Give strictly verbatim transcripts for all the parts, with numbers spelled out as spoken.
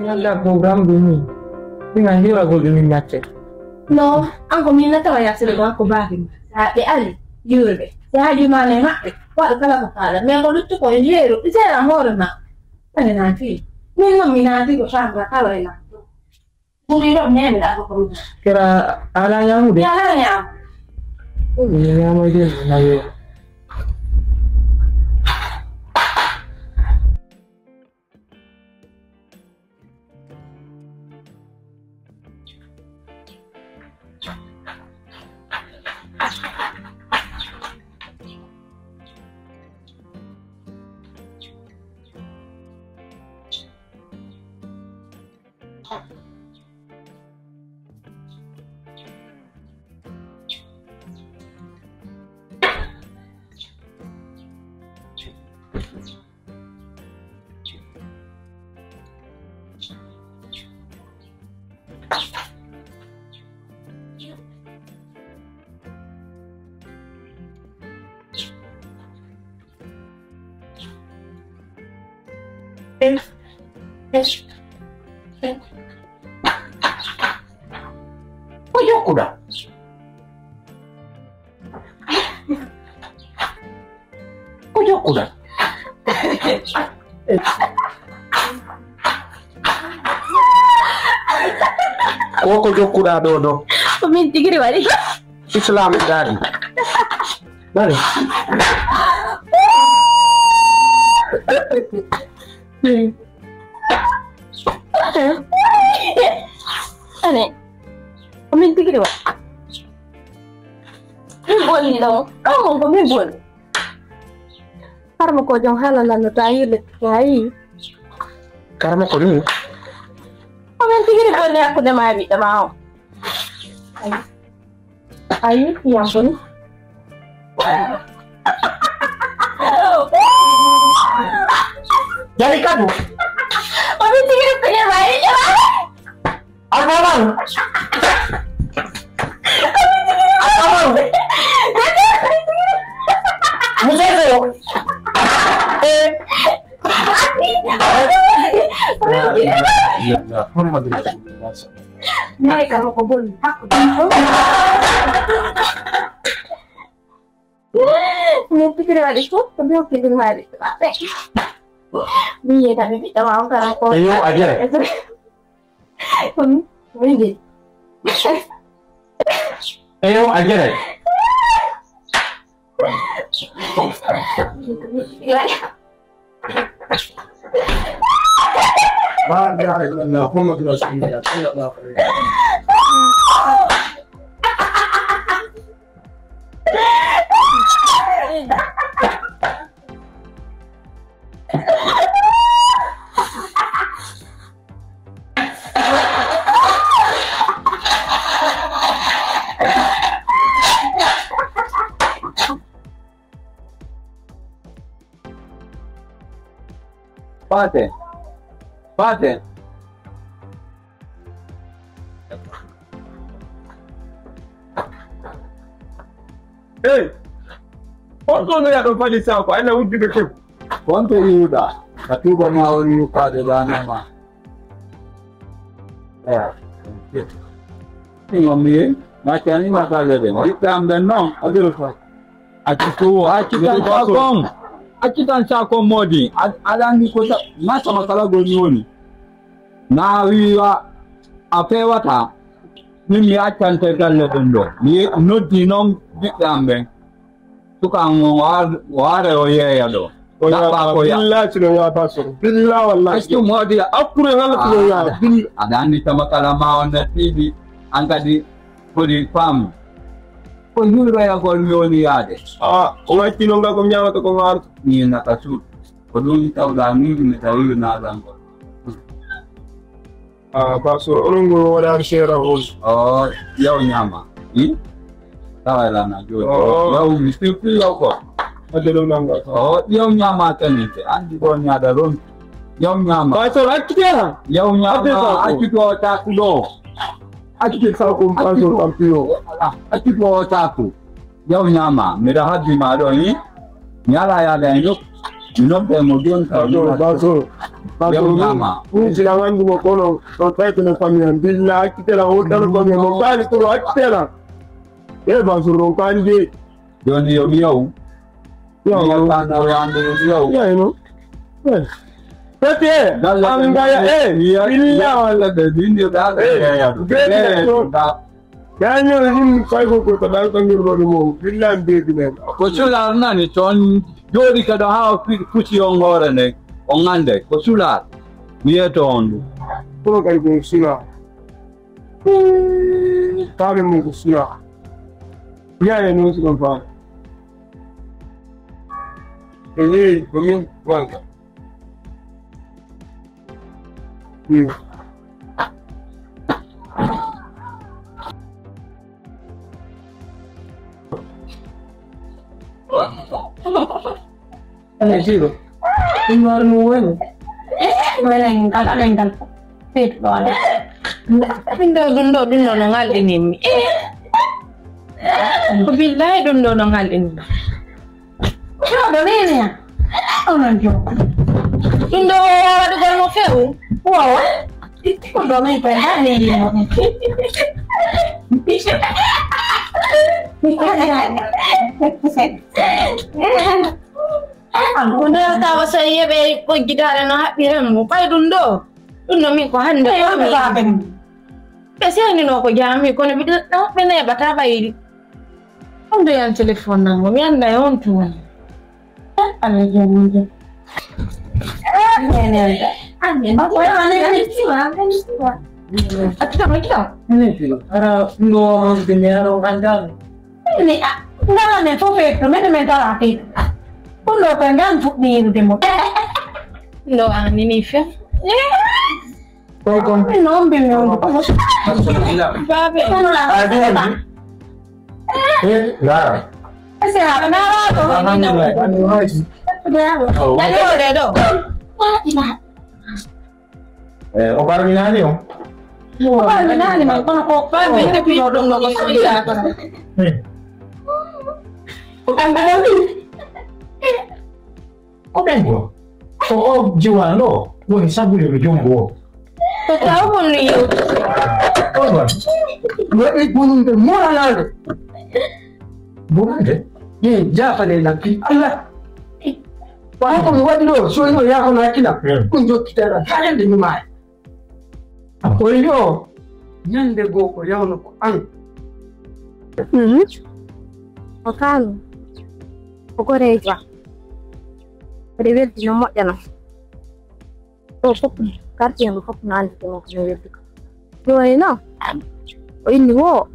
Nanda programme ɗum min. Min a hiragol ɗum min nacce. No, an ko min natawa yasire ko hakko baake ma. Sa ɓe ali, yurɓe. Sa haaju ma e maɓɓe. Waɗu kala ko faala. Mais ko luttu ko e yeeru, ɓe seera hoore ma. Ane naati. Min noon mi naati ko chambre kala e lamɗo. Ɓuri ɗo nene ɗa ko ɗum. Kera ala ñamude. Mi ala ñaam. Ɗum mi ñamoyde nayo. Ko jokkuɗa? Ko jokkuɗa? Ko ko jokkuɗa ɗo ɗo? Ko min tigiri waɗi. Islam daɗi. Bari. Ani. Ko min tigiri waɗi. Min bonni ɗo. Ɗo ko min bonni. Karma ko jom hala lanno ta yirle. Ayi. Karma ko ɗum. Ko min tigiri bonni hakkunde ma e ɓiɗɗo ma o. Ayi. Ayi, yambon. Jali kadu. O min tigiri ko ne ma e ɓiɗɗo ma. Alfaman. Alfaman. Musese yo. Eh. Nayi kam ko boni. Min pikiri waɗi fof ko min pikiri waɗi. Min yiyata ɓe ɓiɗɗo ma on kala ko. Eyo, a jere. Ko min, min de. Eyo, a jere. La ilaha illallah Muhammadur Rasulullah sallallahu alaihi wasallam. Paate. Paate. Hey! On ɗo no yaɗo fali saako, ay na wuddude kew. Wonto iwɗa, ka tuuba ma woni yukkaade ɗaanama. Eya. Ɗum on mi yehi, ma cani ma kalle ɗen. Ɓiɓɓe am ɓen noon, a ɓiro to. Acci to, acci tan saako on. Acci tan saako on moodi. A, aɗa anndi ko sa, ma sama kala gol mi woni. Na wiiwa a feewata, min mi accante galle ɗum ɗo. Mi noddi noon ɓiɓɓe am ɓen. Suka am on o ar-, o are o yeeya ɗo. O Ɗaɓɓa yaata ko ya. Billa sino yaata soro. Billa wallahi. Accu moodi ya. Akkure ngala sino yaata. Billa. Aɗa anndi tama kala ma on na tiiɗi, an kadi foti faamu. Ko yurɓeyagol mi woni yaade. Ah, o wacci noon ngal ko mi ñaamata ko mi haarata. Min naka suuɗ. Ko ɗum tawɗa min mi tawi naɗan ko. Ah, pastor, onon ngol waɗaani seera on. O, yaw ñaama. Hmm? Tawa e lana jooɗi. Oh. Yaw mi sirti yaw ko. Wadde ɗum nanngal. O, yaw ñaama kanite. Anndi ɗo ñaada ɗon. Yaw ñaama. Pastor, accite ha. Yaw ñaama, accite ha ko. Accito taku ɗo. Accite sa ko pastor kam piyo. Ah, accito taku. Yaw ñaama, mbiɗa habbi ma ɗo ni. Mi alaa yaade e nokku. Mi nodda e mo jooni ka. Baso, baso. Yawtama. Ɗum si ɗan anndi mo kono, ɗon tawi kono famille am. Billa accitela, o ɗano famille mo kaali kono accitela. E ba sur ɗon kaali de. Joni yo mi yaw. Yaw. Mi yaw ɓanna o yande yo mi yaw. Yaw no. Eh. Tete, an gaya, eh, billa. Walla ɓe bindi ɗa ɓe yaya. Billa. Yañol him fay ko ko to ɗan ko ngir ɗo mo. Billa mbedi men. Ko sula nani ton jooɗi ka ɗo haa fi-, fusi on hoore nden. On annday. Ko sula. Mi yeeto on ɗum. Kono kadi ko sula. Taaɓe mum ko sula. Yaye noon si ɗon faam. E yeeyi ko min wonka. Hmm. Ene siro. Ɗum noon ɗum woni. Wenen kala men kala. Feetu ɗo ala. Ɗum ɗo, ɗum ɗo, ɗum ɗo no ngalɗinimmi. Ko billahi ɗum ɗo no ngalɗinimmi. Joɗo nene ya. Onon joɗo. Ɗum ɗo waɗugol no fewu. Wawa. Ɗum ɗo min koye ha neyimo. Ko ndewtawa so yeɓe ɓoggidaare no haɓɓiran mo. Ɓay ɗum ɗo. Ɗum no min ko hannde ko mi. Ɓe seeninoo ko jaami, kono ɓe, ɓe neeɓataa ɓayri. On ndoyan téléphone nan mo, mi annda e on tuma. Eh, Allah joomi jam. Eh, nene. Amin. Ko ya ne ne tiwa, ne tiwa. Atu tama gida. Ne tiwa. Ara ndo on de ne ara on ganda. Ni a, ngala men fof feeto, men men tara feeto. Ko ndo ko ngan fuɗɗiirude mo. No ani ni fe. Ko ko. Min noon mbinmi on ko. Baabe. Kono la. Adi adi. Eh, la. Ese ha na ra ko. Ani waji. Dani o de do. Eh, o barminaani o. O barminaani man kono ko baabe ne pi do dum no ko soyda ko. Eh. Ko ɓen ko. Ko o jiwano ɗo woni sabu yo mi jombo o. Ko taw mon no yewti. Ko ɗon. Waɗi bonunde moranade. Bonunde? Ye jaafale lakki Allah. Wano ko mi waɗi ɗo, so ino yaafana hakkila. Hmm. Ɗum jokkitera, haɗande mi maaya. Koy yo, ñande goo ko yawno ko an. Mhm. O kaami. O goreejo am. Mbeɗa weldi no moƴƴa no. Ɗo fof, quartier ngo fof no anndi ko mi weldi ko. Jooni noon, o inni wo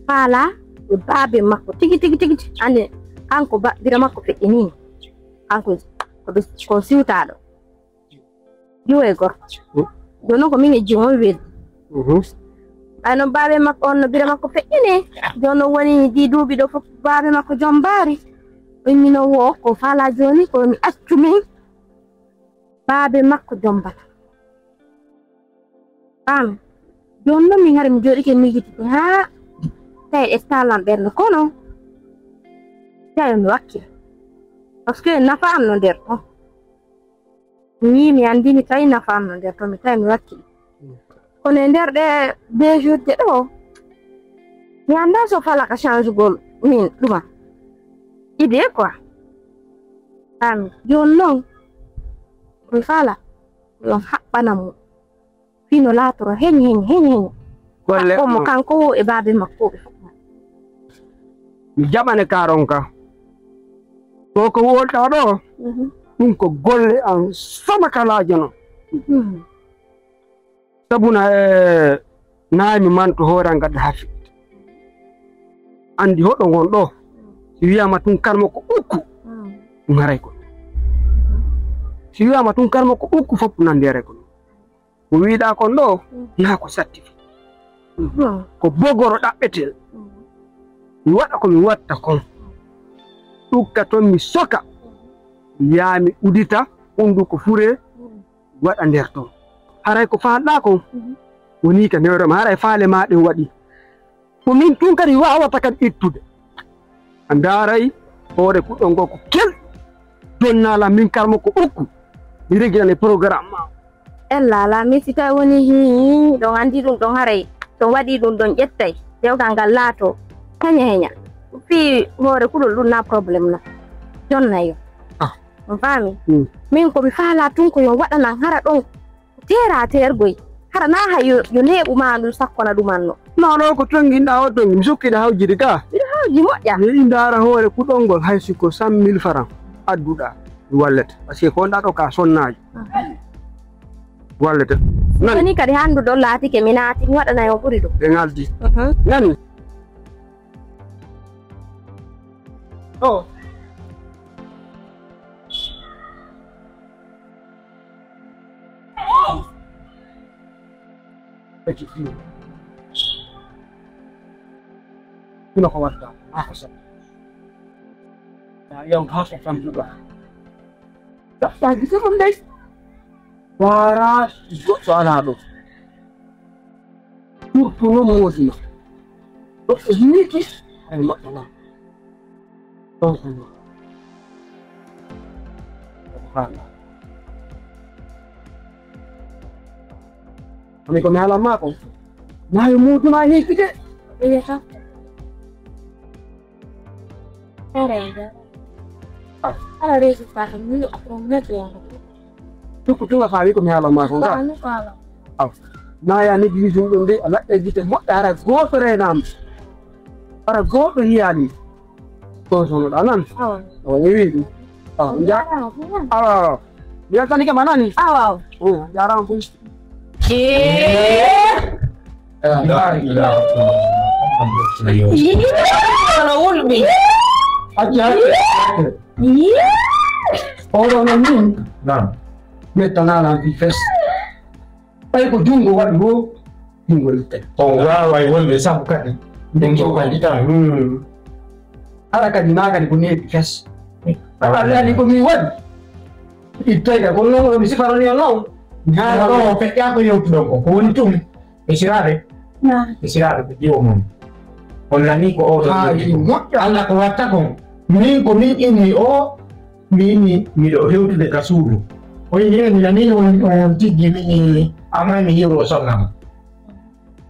faala e baabe makko tigi, tigi, tigi, tigi. Anndi kanko ba-, bira makko feƴƴinii. Kanko ko ɓe-, ko siwtaaɗo. Jiwo e gorko. Mm. Jooni noon ko min e jiwo on weldi. Mhm. Ɓay noon baabe makko on no bira makko feƴƴini. Jooni noon woni ɗi duuɓi ɗo fof baabe makko jombaari. O inni noon wo ko faala jooni ko mi accu min baabe makko jombata. An, jooni noon min hari mi jooɗike mi yejjitike haa tawi e talan ɓernde kono tawi mi wakkila. Parce que nafa am no nder ɗon. Mi yii, mi anndini tawi nafa am no nder to mi tawi mi wakkili. Kono e nder ɗe deux jours de ɗo, mi annda so falaka changugol min ɗuma. Idée quoi. An, jooni noon, mi fala, mi on haɓɓana mo. Fino laatoro heñ, heñ, heñ, heñ. Golle. Haɓɓo mo kanko wo e baabe makko ɓe fof. Mi jaɓane karon ka. Ɗo ko wolɗa ɗo, mhm, ɗum ko golle an sama kalaajo no. Mhm. Sabuna e nayi mi manto hoore an gadda haa fiɓɓita. Anndi hoɗo ngon ɗo. Si wiyama tun karmo ko ukku, mhm, ɗum haray ko. Si wiyama tun karmo ko ukku, fof nandi haray ko. Ko wiɗa kon ɗo, mm, naa ko satti. Mm. Ko bogoro ɗaɓɓetee. Mm. Mi waɗa ko mi watta kon. Ɗukka ton mi soka. Mm. Yaa mi udita, hunduko fure, mm, waɗa nder ton. Haray ko faalɗa kon, mm, woni ka newre ma, haray faale ma ɗen waɗi. Ko min tun kadi wawata kadi ittude. A ndaaray hoore kuɗol ngol ko kel. Jonnala min karmo ko ukku. Mi regginane programme ma. Ella ala, mi si tawi woni hi, ɗon anndi ɗum ɗon haray. So waɗi ɗum ɗon ƴettay. Dewgal ngal laato. Heña heña. Fii hoore kulol ɗum na problème na. Jonna yo. Ah. On faami? Mm. Min ko mi faalaa tun ko yo waɗanan hara ɗon teera teergoy. Hara na hay yo, yo neeɓu ma ɗum sakkona ɗumanno. Non, non, ko tonginɗaa o tongi. Mi sukkiɗa hawjide ka. Miɗo hawji moƴƴa. Mi indaara hoore kuɗol ngol hay si ko cent mille francs adduɗaa. Mi wallete. Parce que ko wonɗaa ɗo ka sonnaajo. Mhm. Wallete. Nani? Woni kadi hanndu ɗon laatike mi naati, mi waɗanay on ɓuri ɗum. Ɓe ngaldi. Mhm. Nani? Oh. Ɓe kiɗɗi. Hino ko watta. Ah, ko sa. Ya, ya, ha ko tan duɗa. Ɗaɓɓaaji ko ɗum dey. Waara goɗɗo alaa ɗo. Surtout noon moodi ma. Goɗɗo yiiki, ay moƴƴanaa. Ɗon ko non. Subhanallah. Ami ko mi haalan maa ko. Maayo moodi ma heewi de. Ɓe wiyata. Ala reesu fata mi on neɗɗo. Tukku tunga faawi ko mi haalan maa kon ka. Faawi ko haala. Aw. Na ya ni bibi jum ɗum de a laɗɗe gite moƴƴa hara gooto reenaama. Hara gooto yiyaani. Ko sono ɗa nan. Awa. Awa mi wi ɗum. Awa mi ja. Awa. Mi yaltani kam a nani. Awa. Jaaraama fum. Wala wulɓe. Acca. Oɗo noon min. Naam. Mettanaa lan fii fes. Ɓay ko junngo waɗi wo, junngo itte. On waaway wonde sabu kadi. Junngo waɗi tan. Ala kadi maa kadi ko neeɓi fes. Awa. Ala ni ko mi waɗi. Ittay ka, kono noon mi sifarani on noon. Mi haala ɗo o feƴƴa ko yewtuɗon ko. Ko woni tun? E siraade? Naam. E siraade ko jiwo mum. On nani ko oɗo. Haa, jiwo moƴƴo. Alla ko watta kon. Min ko min inni o, mi inni miɗo hewtude ka suudu. O inni mi nani on, on tijji mi inni, amma mi hiwro sonnama.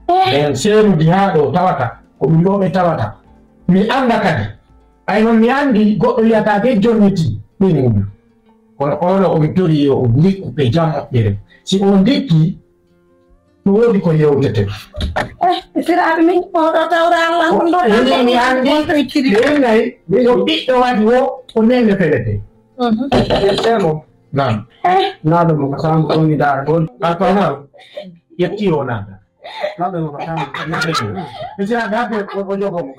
Eh. Ɓen seenudi haa ɗo tawata, ko ɗum ɗo ɓe tawata. Mi annda kadi. Ay non mi anndi goɗɗo wiyata de jonniti ɓiŋngol. Kono oɗo on tori yo on ndikku ɓe jam moƴƴere. Si on ndikkii, no woodi ko yewtete. Eh, siraaɓe min, oɗo tawra Allah, on ɗo. Enen mi anndi, ɓen nayi, yo ɓiɗɗo waɗi wo, ko nenne felete. Mhm. Yettemo. Naam. Eh. Naɗo mo ko samu ko mi dara gol. Alfa naam. Yetti o naata. Naɗo mo ko samu. Mi sira gabe ko jogo mo.